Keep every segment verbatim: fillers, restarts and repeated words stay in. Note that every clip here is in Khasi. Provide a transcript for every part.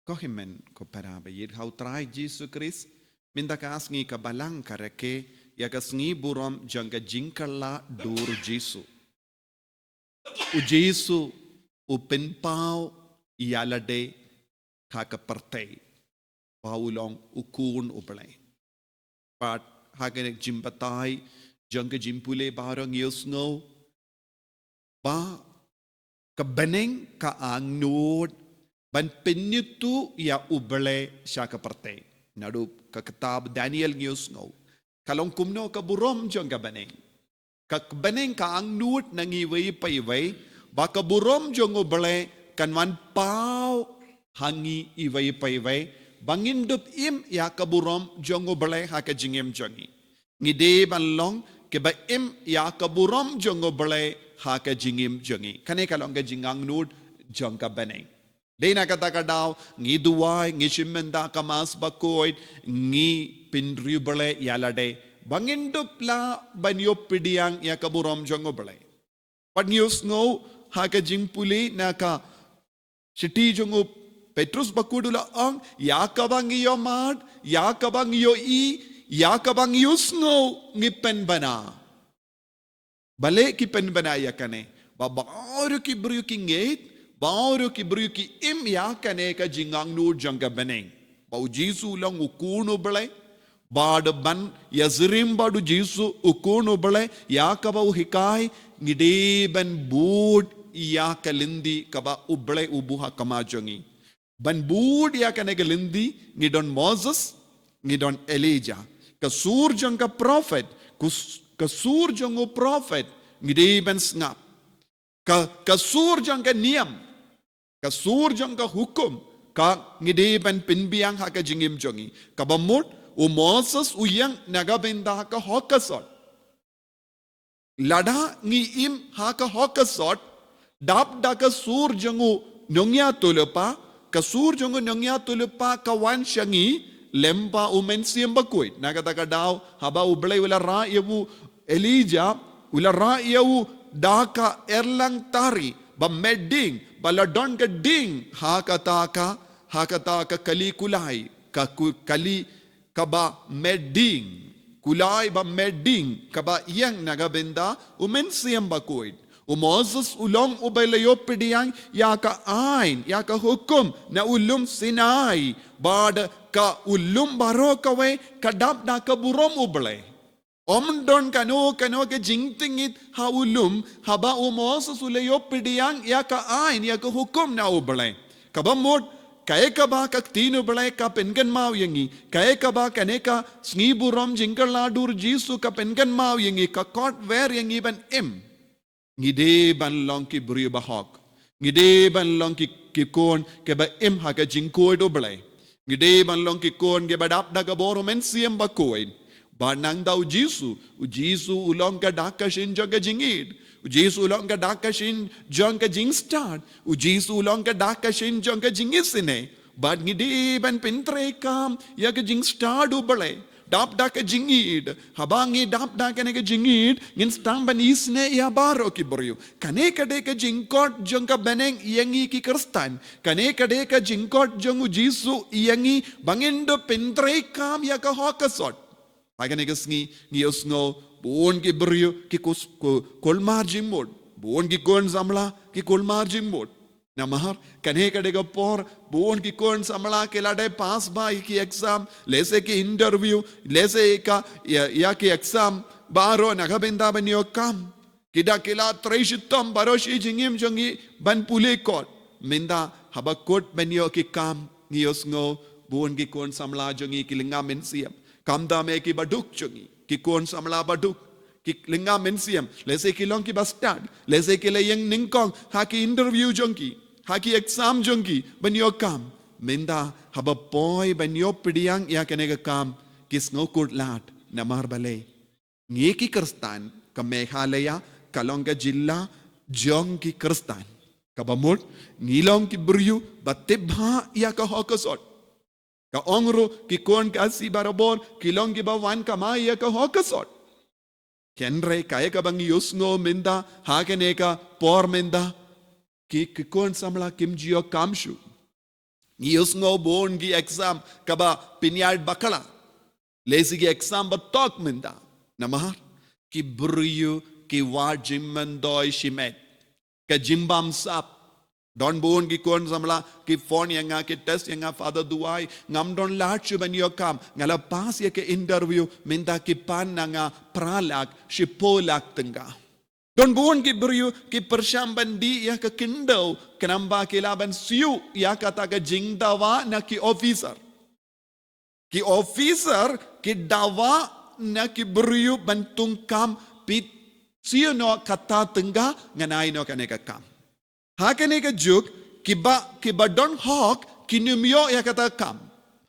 Ko hynmen ko para ba ïeit ha u Trai Jisu Khrist, mynta ka sngi ka Balang ka rakhe ïa ka sngi burom jong ka jingkylla dur u Jisu. U Jisu u pynpaw ïa lade ha ka pyrthei ba u long u Khun u Blei. Bad ha kane ka jingbatai jong ka jingpule baroh ngi ïohsngew ba ka bneng ka angnud ban pynïathuh ïa u Blei sha ka pyrthei. Naduh ka kitab Daniel ngi ïohsngew ka long kumno ka burom jong ka bneng. Ka bneng ka angnud na ngi iwei pa iwei, ba ka burom jong u Blei kan wan paw ha ngi iwei pa iwei, ba ngin dup im ïa ka burom jong u Blei ha ka jingim jong ngi. Ngi dei ban long kiba im ïa ka burom jong u Blei ha ka jingim jong ngi. Kane ka long ka jingangnud jong ka bneng. Dei na kata ka daw ngi duwai, ngi shim bynta ka Mass bakhuid, ngi pynriewblei ïa lade ba ngin dup lah ban ïoh pdiang ïa ka burom jong u Blei. Bad ngi ïohsngew ha ka jingpule na ka shithi jong u Petrus bakhuid u la ong, ïa kaba ngi ïohmad, ïa kaba ngi ïohi, ïa kaba ngi ïohsngew ngi pynbna. Balei ki pynbna ïa kane? Ba baroh ki briew ki ngeit, baroh ki briew ki im ïa kane ka jingangnud jong ka bneng. Ba u Jisu u long u Khun u Blei, bad ban ïasyriem bad u Jisu u Khun u Blei, ïa kaba u hikai, ngi dei ban bud ïa ka lynti kaba u Blei u buh ha khmat jong ngi. Ban bud ïa kane ka lynti, ngi don Moses, ngi don Elijah. Ka sur jong ka prophet, kus-, ka sur jong u prophet, ngi dei ban sngap. Ka, ka sur jong ka niam, ka sur jong ka hukum, ka ngi dei ban pynbiang ha ka jingim jong ngi. Kaba mut, u Moses u ïeng na ka bynta ka hok ka sot. Lada ngi im ha ka hok ka sot, dap da ka sur jong u nongïathuhlypa, ka sur jong u nongïathuhlypa ka wan sha ngi lyngba u Mynsiem Bakhuid. Na kata ka daw, haba u Blei u la rah ïa u Elijah, u la rah ïa u da ka erlang tari, ba met ding, ba la don ka ding, ha kata ka, ha kata ka kali kulai, ka ku-, kali kaba met ding, kulai ba met ding, kaba ïeng na ka bynta u Mynsiem Bakhuid. U Moses u long uba la ïoh pdiang ïa ka aiñ, ïa ka hukum, na u lum Sinai, bad ka u lum baroh kawei, ka dap da ka burom u Blei. Ym don kano kano ka jingtngit ha u lum, haba u Moses u la ïoh pdiang ïa ka aiñ, ïa ka hukum na u Blei. Kaba mut, kaei kaba ka ktien u Blei ka pynkynmaw ïa ngi, kaei kaba kane ka sngi burom jingkylla dur Jisu ka pynkynmaw ïa ngi, ka khot wer ïa ngi ban im. Ngi dei ban long ki briew ba hok. Ngi dei ban long ki, ki khun kiba im ha ka jingkhuid u Blei. Ngi dei ban long ki khun kiba dap da ka bor u Mynsiem Bakhuid. Ba nangta u Jisu, u Jisu u long ka dak ka shin jong ka jingïeid. U Jisu u long ka dak ka shin jong ka jingstad. U Jisu u long ka dak ka shin jong ka jingisynei. Bad ngi dei ban pyntreikam ïa ka jingstad u Blei. Dap da ka jingïeid, haba ngi dap da kane ka jingïeid, ngin sdang ban isynei ïa baroh ki briew. Kane ka dei ka jingkhot jong ka bneng ïa ngi ki Khristan. Kane ka dei ka jingkhot jong u Jisu ïa ngi ba ngin dup pyntreikam ïa ka hok ka sot. Ha kane ka sngi ngi ïohsngew bun ki briew ki kus-, ku-, kulmar jingmut. Bun ki khun samla ki kulmar jingmut. Namar kane ka dei ka por bun ki khun samla ki la dei pass ba ïa ki exam, lehse ki interview, lehse ka ïa, ïa ki exam baroh na ka bynta ban ïoh kam. Ki da ki la trei shitom baroh shi jingim jong ngi ban pule kot. Mynta haba kut ban ïoh ki kam ngi ïohsngew bun ki khun samla jong ngi ki lynga mynsiem. Khamtam ïa ki ba duk jong ngi, ki khun samla ba duk, ki lynga mynsiem, lehse ki long kiba stad, lehse ki la ïeng nyngkong ha ki interview jong ki, ha ki exam jong ki, ban ïoh kam. Mynta haba poi ban ïoh pdiang ïa kane ka kam, ki sngew kut lad, namar balei? Ngi ki Khristan, ka Meghalaya ka long ka jylla jong ki Khristan. Kaba mut, ngi long ki briew ba tip bha ïa ka hok ka sot. Ka ong ruh ki khun Khasi barabor ki long kiba wan kamai ïa ka hok ka sot. Hynrei kaei kaba ngi ïohsngew mynta ha kane ka por mynta, ki, ki khun samla kim ju ïoh kam shuh. Ngi ïohsngew bun ki exam kaba pynïaid bakla. Lehse ki exam ba tok mynta. Namar ki briew ki wad jingmyntoi shimet. Ka jingbamsap. Don bun ki khun samla ki phone ïa nga, ki text ïa nga, Father Duwai, ngam don lad shuh ban ïoh kam, nga la pass ïa ka interview, mynta ki pan na nga phra lak, shiphew lak tyngka. Don bun ki briew ki pyrshang ban dih ïa ka khyndew, khnang ba ki lah ban siew ïa kata ka jingdawa na ki officer. Ki officer ki dawa na ki briew ban thung kam, phi siew noh kata tyngka ngan ai noh kane ka kam. Ha kane ka juk kiba, kiba don hok kin ym ïoh ïa kata ka kam.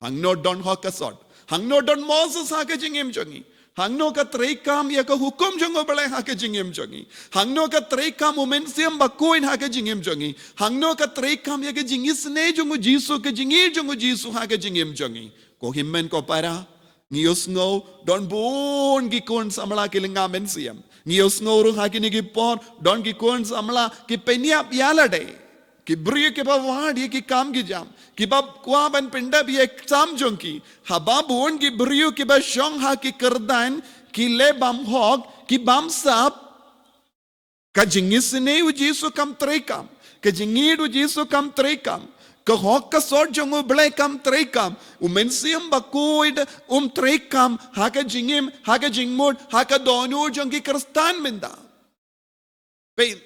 Hangno don hok ka sot? Hangno don Moses ha ka jingim jong ngi? Hangno ka treikam ïa ka hukum jong U Blei ha ka jingim jong ngi? Hangno ka treikam U Mynsiem Bakhuid ha ka jingim jong ngi? Hangno ka treikam ïa ka jingisynei jong U Jisu, ka jingïeit jong U Jisu ha ka jingim jong ngi? Ko hynmen ko para, ngi ïohsngew don bun ki khun samla ki lynga mynsiem. Ngi ïohsngew ruh ha kine ki por don ki khun samla ki pynïap ïa lade. Ki briew kiba wad ïa ki kam ki jam, kiba kwah ban pyndep ïa ka sam jong ki. Haba bun ki briew kiba shong ha ki kyrdan ki leh bymhok, ki bamsap, ka jingisynei U Jisu kam treikam, ka jingïeit U Jisu kam treikam, ka hok ka sot jong U Blei kam treikam, U Mynsiem Bakhuid um treikam ha ka jingim, ha ka jingmut, ha ka dohnud jong ki Khristan mynta. Peit,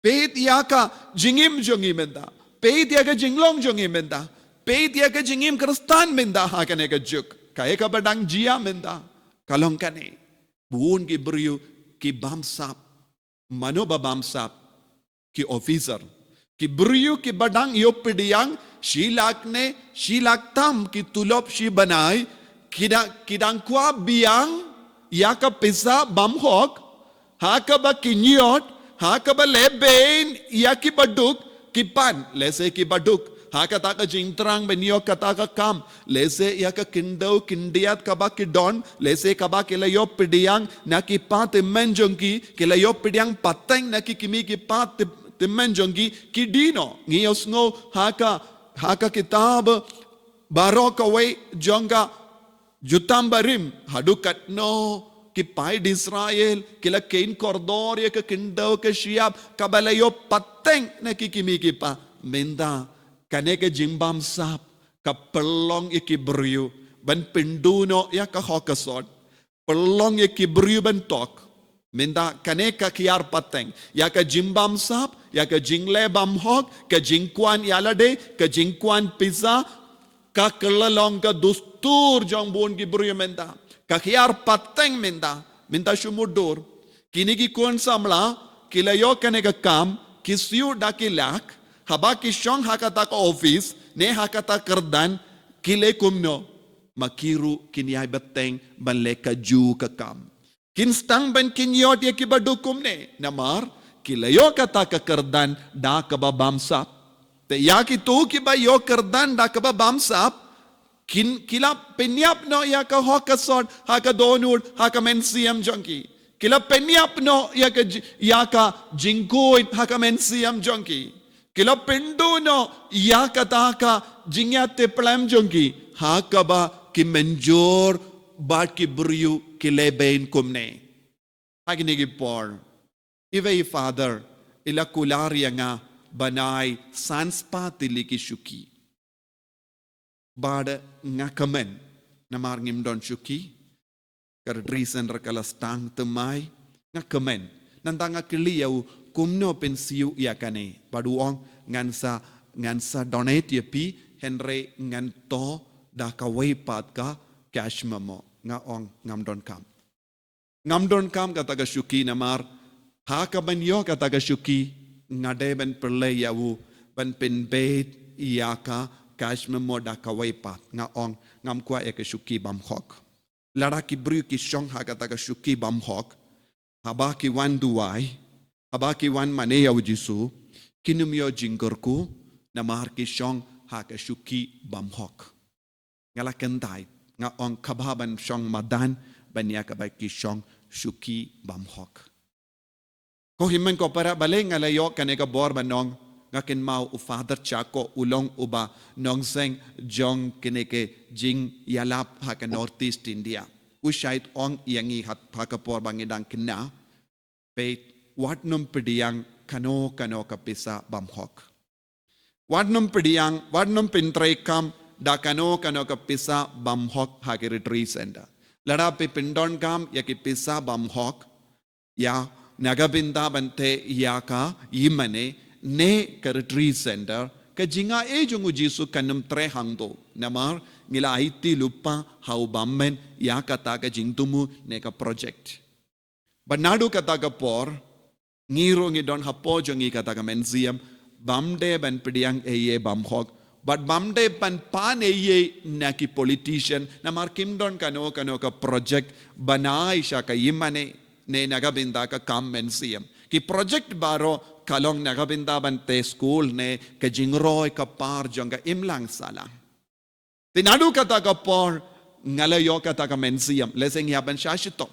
peit ïa ka jingim jong ngi mynta. Peit ïa ka jinglong jong ngi mynta. Peit ïa ka jingim Khristan mynta ha kane ka juk. Kaei kaba dang jia mynta ka long kane. Bun ki briew ki bamsap. Mano ba bamsap? Ki officer. Ki briew kiba dang ïoh pdiang shi lak ne shi lak tam ki tulop shi bnai, ki da, ki dang kwah biang ïa ka pisa bymhok, ha kaba kin ïoh, ha kaba lehbeiñ ïa kiba duk, ki pan, lehse kiba duk ha kata ka jingthrang ban ïoh kata ka kam, lehse ïa ka khyndew khyndiat kaba ki don, lehse kaba ki la ïoh pdiang na ki kpa tymmen jong ki, ki la ïoh pdiang pateng na ki kmie ki kpa ty-, tymmen jong ki, ki dih noh. Ngi ïohsngew ha ka, ha ka kitab Baroh Kawei jong ka Jutang Barim, haduh katno ki paid Israel ki la kheiñ kordor ïa ka khyndew ka shyiap kaba la ïoh pateng na ki kmie ki kpa. Mynta kane ka jingbamsap ka pynlong ïa ki briew ban pynduh noh ïa ka hok ka sot, pynlong ïa ki briew ban thok. Mynta kane ka khia pateng ïa ka jingbamsap, ïa ka jingleh bymhok, ka jingkwah ïa lade, ka jingkwah pisa, ka kylla long ka dustur jong bun ki briew mynta. Ka khia pateng mynta, mynta shu mutdur. Kine ki khun samla ki la ïoh kane ka kam, ki siew da ki lak, haba ki shong ha kata ka office ne ha kata ka kyrdan, ki leh kumno? Ma ki ruh kin ïai bteng ban leh kajuh ka kam. Kin sdang ban kin ïoh ïa kiba duk kumne, namar ki la ïoh kata ka kyrdan da kaba bamsap. Te ïa kito kiba ïoh kyrdan da kaba bamsap, kin, ki la pynïap noh ïa ka hok ka sot ha ka dohnud, ha ka mynsiem jong ki. Ki la pynïap noh ïa ka ji-, ïa ka jingkhuid ha ka mynsiem jong ki. Ki la pynduh noh ïa kata ka jingïatiplem jong ki, ha kaba ki mynjur bad ki briew ki lehbeiñ kumne. Ha kine ki por, iwei i Father i la kular ïa nga ban ai san spah tylli ki shuki. Bad nga kmen, namar ngim don shuki. Ka Ri Drei Seng ruh ka la sdang thymmai, nga kmen. Nangta nga kylli ïa u, kumno phin siew ïa kane? Bad u ong, ngan sa, ngan sa donate ïa phi, hynrei ngan thoh da kawei pat ka cash memo. Nga ong, ngam donkam. Ngam donkam kata ka shuki namar ha kaban ïoh kata ka shuki, nga dei ban pynleit ïa u ban pynbeit ïa ka cash memo da kawei pat. Nga ong, ngam kwah ïa ka shuki bymhok. Lada ki briew ki shong ha kata ka shuki bymhok, haba ki wan duwai, haba ki wan mane ïa u Jisu, kin ym ïoh jingkyrkhu namar ki shong ha ka shuki bymhok. Nga la kyntait, nga ong, kaba ban shong madan ban ïa kaba ki shong shuki bymhok. Ko hynmen ko para, balei nga la ïoh kane ka bor ban ong, Nga kynmaw u Father Chako u long uba nongseng jong kine ki jingïalap ha ka North East India. U shait ong ïa ngi ha, ha ka por ba ngi dang khynnah. Peit, wat nym pdiang kano kano ka pisa bymhok. Wat nym pdiang, wat nym pyntreikam da kano kano ka pisa bymhok ha ki retreat center. Lada phi pyndonkam ïa ki pisa bymhok, ïa, na ka bynta ban teh ïa ka ïingmane ne ka retreat center, ka jingai jong u Jisu kan nym treh hangto. Namar ngi la aiti lypa ha u bymmen ïa kata ka jingthmu ne ka project. Bad naduh kata ka por, ngi ruh ngi don hapoh jong ngi kata ka mynsiem, bym dei ban pdiang ei ei bymhok, bad bym dei ban pan ei ei na ki politician, namar kim don kano kano ka project ban ai sha ka ïingmane ne na ka bynta ka kam mynsiem. Ki project baroh ka long na ka bynta ban teh skul ne ka jingroi ka par jong ka imlang sahlang. Te naduh kata ka por nga la ïoh kata ka mynsiem, lehse ngi hap ban shah shitom.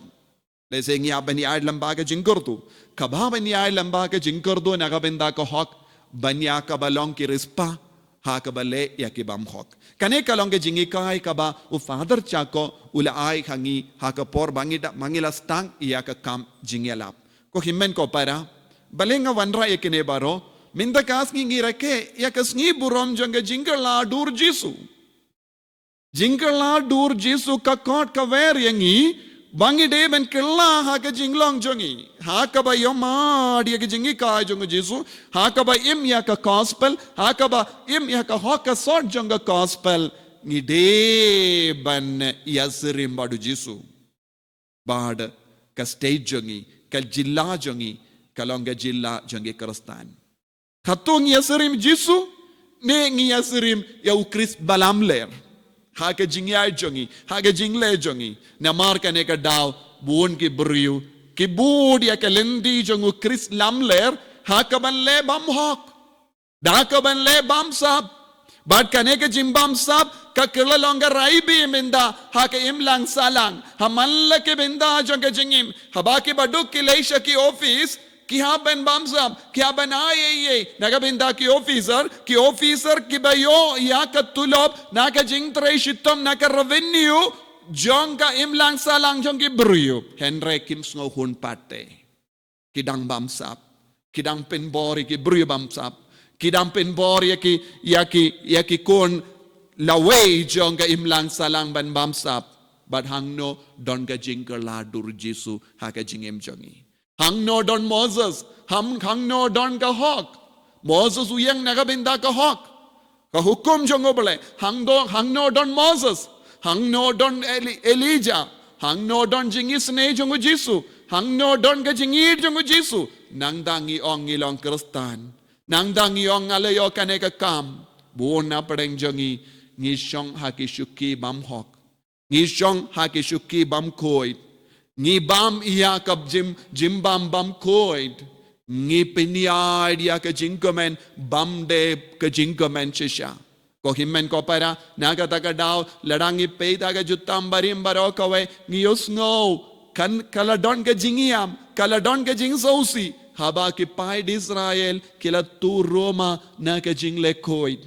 Lehse ngi hap ban ïaid lyngba ka jingkyrduh. Kaba ban ïaid lyngba ka jingkyrduh na ka bynta ka hok, ban ïa kaba long ki riewspah ha kaba leh ïa ki bymhok. Kane ka long ka jinghikai kaba u Father Chako u la ai ha ngi ha ka por ba ngi da, ba ngi la sdang ïa ka kam jingïalap. Ko hynmen ko para, balei nga wanrah ïa kine baroh, mynta ka sngi ngi rakhe ïa ka sngi burom jong ka jingkylla dur Jisu. Jingkylla dur Jisu ka khot ka wer ïa ngi ba ngi dei ban kylla ha ka jinglong jong ngi, ha kaba ïohmad ïa ka jinghikai jong u Jisu, ha kaba im ïa ka gospel, ha kaba im ïa ka hok ka sot jong ka gospel. Ngi dei ban ïasyriem bad u Jisu. Bad ka state jong ngi, ka jylla jong ngi, ka long ka jylla jong ki Khristan. Hato ngi ïasyriem Jisu ne ngi ïasyriem ïa u Khrist ba lamler ha ka jingïaid jong ngi, ha ka jingleh jong ngi? Namar kane ka daw bun ki briew ki bud ïa ka lynti jong u Khrist lamler ha kaban leh bymhok, da kaban leh bymsap. Bad kane ka jingbymsap ka kylla long ka rai bym ynda ha ka imlang sahlang, ha man la ki bynta jong ka jingim, haba ki baduk ki leit sha ki office, ki hap ban bymsap, ki hap ban ai ei ei na ka bynta ki officer, ki officer kiba ïoh ïa ka tulop na ka jingtrei shitom, na ka revenue jong ka imlang sahlang jong ki briew. Hynrei kim sngewhun pat te. Ki dang bymsap, ki dang pynbor ïa ki briew bymsap, ki dang pynbor ïa ki, ïa ki, ïa ki khun lawei jong ka imlang sahlang ban bymsap. Bad hangno don ka jingkylla dur Jisu ha ka jingim jong ngi? Hangno don Moses? Ham, hangno don ka hok? Moses u ïeng na ka bynta ka hok, ka hukum jong U Blei. Hangno, hangno don Moses? Hangno don Eli-, Elijah? Hangno don jingisynei jong u Jisu? Hangno don ka jingïeit jong u Jisu? Nangta ngi ong ngi long Khristan, nangta ngi ong nga la ïoh kane ka kam, bun na pdeng jong ngi ngi shong ha ki shuki bymhok. Ngi shong ha ki shuki bymkhuid. Ngi bam ïa ka jing, jingbam bymkhuid. Ngi pynïaid ïa ka jingkmen bym dei ka jingkmen shisha. Ko hynmen ko para, na kata ka daw lada ngi peit ha ka jutang barim baroh kawei, ngi ïohsngew kan ka la don ka jingïam, ka la don ka jingsngewsih haba ki paid Israel ki la tur ruma na ka jingleh khuid.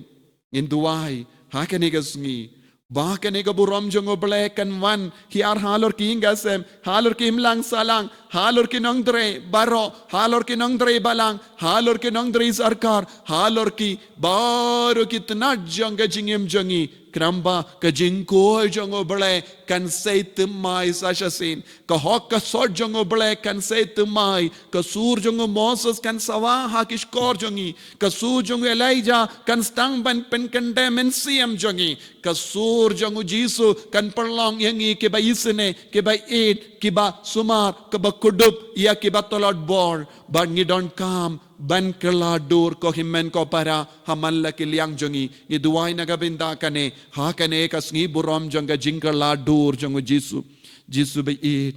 Ngin duwai ha kane ka sngi ba kane ka burom jong U Blei kan wan hiar halor ki ïing ki sem, halor ki imlang sahlang, halor ki nongtrei baroh, halor ki nongtrei balang, halor ki nongtrei sorkar, halor ki baroh ki tnat jong ka jingim jong ngi. Khnang ba ka jingkhuid jong U Blei kan sei thymmai sa shisien. Ka hok ka sot jong U Blei kan sei thymmai. Ka sur jong u Moses kan sawa ha ki shkor jong ngi. Ka sur jong u Elijah kan sdang ban pynkyndeh mynsiem jong ngi. Ka sur jong u Jisu kan pynlong ïa ngi kiba isynei, kiba ïeit, kiba sumar, kiba kdup, ïa kiba tlot bor. Bad ngi donkam ban kylla dur, ko hynmen ko para, ha man la ki liang jong ngi. Ngi duwai na ka bynta kane, ha kane ka sngi burom jong ka jingkylla dur jong u Jisu. Jisu ba ïeit,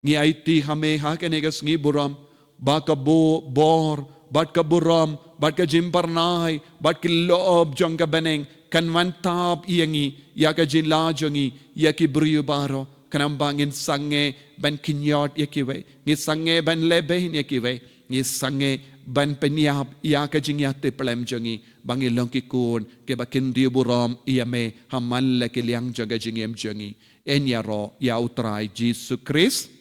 ngi aiti ha me ha kane ka sngi burom ba ka bor, bad ka burom, bad ka jingpyrnai, bad ki lop jong ka bneng kan wan tap ïa ngi, ïa ka jylla jong ngi, ïa ki briew baroh. Khnang ba ngin sangeh ban kynnoh ïa kiwei, ngin sangeh ban lehbeiñ ïa kiwei, ngin sangeh ban pynïap ïa ka jingïatiplem jong ngi, ba ngin long ki khun kiba kyntiew burom ïa me ha man la ki liang jong ka jingim jong ngi. Yn ïaroh ïa U Trai Jisu Khrist.